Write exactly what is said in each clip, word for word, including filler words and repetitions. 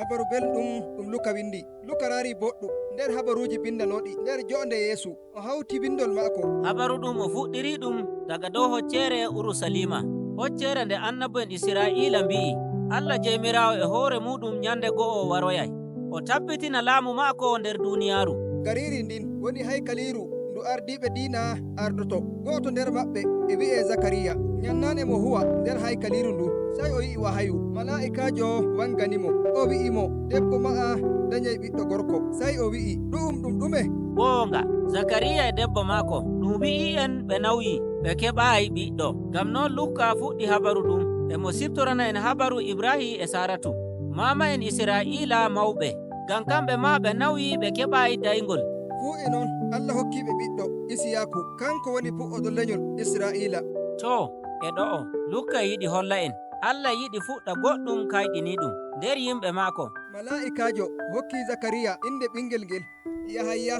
Habaru Belɗum ɗum Luka windi. Luka raari boɗɗum nder habaruuji bindanooɗi nder jo'onde Yeesu. O hawti bindol maako. Habaru ɗum o fuɗɗiri ɗum daga dow hocceere Urusaliima, hocceere nde annabo'en Israa'iila mbi'i, Allah Jeymiraawo e hoore muuɗum nyande go'o waroyay. O tabbitina laamu maako nder duuniyaaru. Gariiri ndin woni haykaliiru ndu ardiiɓe diina ardoto. Go'oto nder maɓɓe e wi'ee Zakariya. Nyannan e mo huwa nder haykaliiru ndun, sey o yi'i wahayu. Malaa'ikaajo wanganimo. O wi'imo, "Debbo ma'a danyay ɓiɗɗo gorko." Sey o wi'i, "Ɗu'um ɗum ɗume?" Goonga, Zakariya e debbo maako, ɗum wi'ii'en ɓe nawyii, ɓe keɓaayi ɓiɗɗo. Ngam non Luka fuɗɗi habaru ɗum, e mo siftorana'en habaru Ibrahi e Saratu, maama'en Israa'iila mawɓe. Ngam kamɓe maa ɓe nawyii ɓe keɓaayi dayngol. Fuu e non, Allah hokkiiɓe ɓiɗɗo, Isiyaaku. Kanko woni pu'odo lenyol Israa'iila. Too, e ɗo'o, Luka yiɗi holla'en, Allah yiɗi fuɗɗa goɗɗum kayɗiniiɗum nder yimɓe maako. Malaa'ikaajo hokki Zakariya innde ɓingel ngel, Yahayya.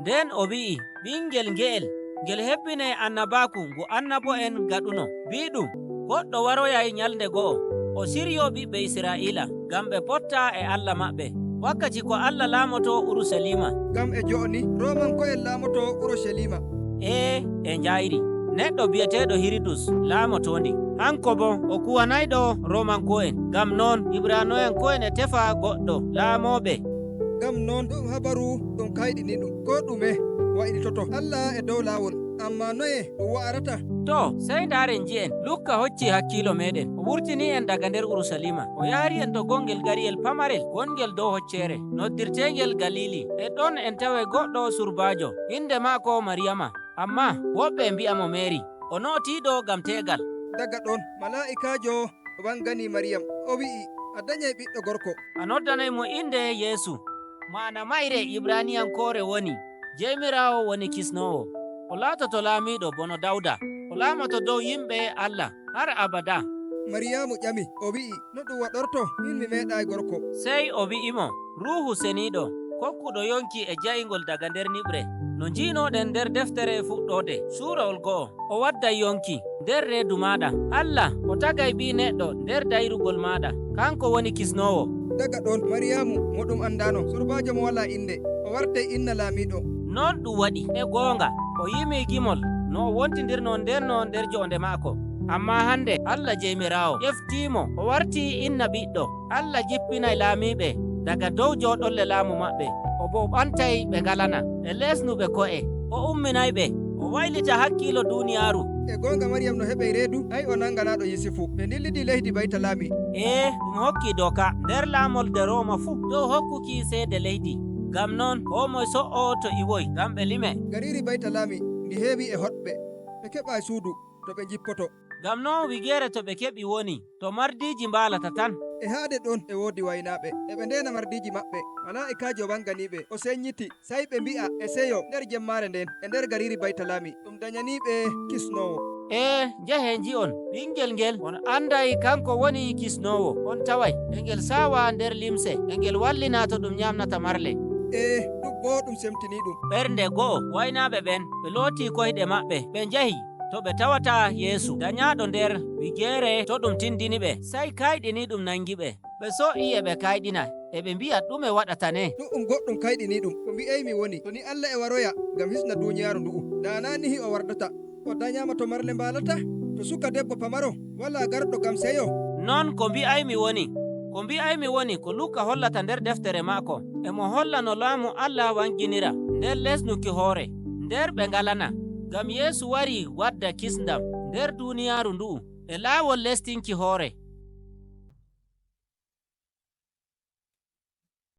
Nden o wi'i, "Ɓingel nge'el, ngel hebbinay annabaaku ngu annabo'en ngaɗuno, bi'ɗum, goɗɗo waroyay nyalnde go'o, o siryo ɓiɓɓe Israa'iila, ngam ɓe potta e Allah maɓɓe, wakkati ko Allah laamoto Urusaliima." Ngam e jo'oni, Roomanko'en laamoto Urusaliima. Ee, e njayri. Neɗɗo bi'eteeɗo Hirudus laamotoondi. Hanko boo o kuwanayɗo Roomanko'en. Ngam non, Ibraaniyanko'en e tefa goɗɗo laamooɓe. Ngam non ɗum habaru ɗum kayɗiniiɗum. Koo ɗume waylitoto Allah e dow laawol. Ammaa noye ɗum wa'arata? Too, sey ndaaren nji'en. Luka hocci hakkiilo meeɗen. O wurtinii'en daga nder Urusaliima. O yahari'en to gongel gariyel pamarel gongel dow hocceere, noddirteengel Galiili. E ɗon en taway goɗɗo surbaajo, innde maako Mariyama. Ammaa woɓɓe e mbi'a mo Meeri, o nootiiɗo ngam teegal. Daga ɗon, malaa'ikaajo wangani Mariyam, o wi'i, "A danyay ɓiɗɗo gorko." A noddanay mo innde Yeesu. Ma'ana mayre Ibraaniyankoore woni, "Jeymiraawo woni kisnoowo." O laatoto laamiiɗo bono Dawda. O laamoto dow yimɓe Allah har abadaa. Mariyaamu ƴami, o wi'i, "No ɗum waɗorto? Min mi meeɗaay gorko." Sey o wi'imo, "Ruuhu Seniiɗo, kokkuɗo yonki e jayngol daga nder niɓre, no nji'noɗen nder deftere Fuɗɗoode, suurawol go'o, o wadday yonki nder reedu maaɗa. Allah o tagay ɓii neɗɗo nder dayrugol maaɗa. Kanko woni kisnoowo." Daga ɗon, Mariyaamu mo ɗum andaano, surbaajo mo walaa innde, o wartay inna laamiiɗo. Non ɗum waɗi. E goonga, o yimi gimol no o wontindirno ndenno nder joonde maako. Ammaa hande, Allah Jeymiraawo ƴeftiimo, o wartii inna ɓiɗɗo. Allah jippinay laamiiɓe daga dow jooɗolle laamu maɓɓe, o boo ɓantay ɓe ngalana, e leesnuɓe ko'e, o umminayɓe, o waylita hakkiilo duuniyaaru. E goonga, Mariyam no heɓay reedu, ay o nanganaaɗo Yusufu. Ɓe ndillidi leydi Baytalaami. Ee, ɗum hokki dooka nder laamolde Rooma fuu dow hokkuki seede leydi. Ngam non, koo moye so'o to iwoy, ngam ɓe lime. Gariiri Baytalaami ndi heewi e hoɗɓe, ɓe keɓaay suudu to ɓe njippoto. Ngam non wigeere to ɓe keɓi woni, to mardiiji mbaalata tan. E haade ɗon e woodi waynaaɓe, e ɓe ndeena mardiiji maɓɓe. Malaa'ikaajo wanganiiɓe, o senyiti, sey ɓe mbi'a e seyo nder jemmaare nden, e nder gariiri Baytalaami, ɗum danyaniiɓe kisnoowo. Ee, njahee nji'on ɓingel ngel, on anday kanko woni kisnoowo. On taway e ngel saawa nder limse, e ngel wallina to ɗum nyaamnata marle. Ee, ɗum boo ɗum semtiniiɗum. Ɓernde go'o, waynaaɓe ɓen, ɓe looti koyɗe maɓɓe, ɓe njahi to ɓe tawata Yeesu, danyaaɗo nder wigeere to ɗum tindini ɓe. Sey kayɗiniiɗum nangi ɓe. Ɓe so'i e ɓe kayɗina, e ɓe mbi'a, "Ɗume waɗata ne?" Ɗu'um goɗɗum kayɗiniiɗum. Ko mbi'aymi woni, to ni Allah e waroya ngam hisna duuniyaaru ndu'u, daa naa nihi o wardata. O danyaama to marle mbaalata, to suka debbo pamaro, walaa garɗo ngam seyo. Non ko mbi'aymi woni, ko mbi'aymi woni ko Luka hollata nder deftere maako. E mo holla no laamu Allah wanginira nder lesnuki hoore, nder ɓe ngalana. Ngam Yeesu wari wadda kisndam nder duuniyaaru ndu'u e laawol lestinki hoore.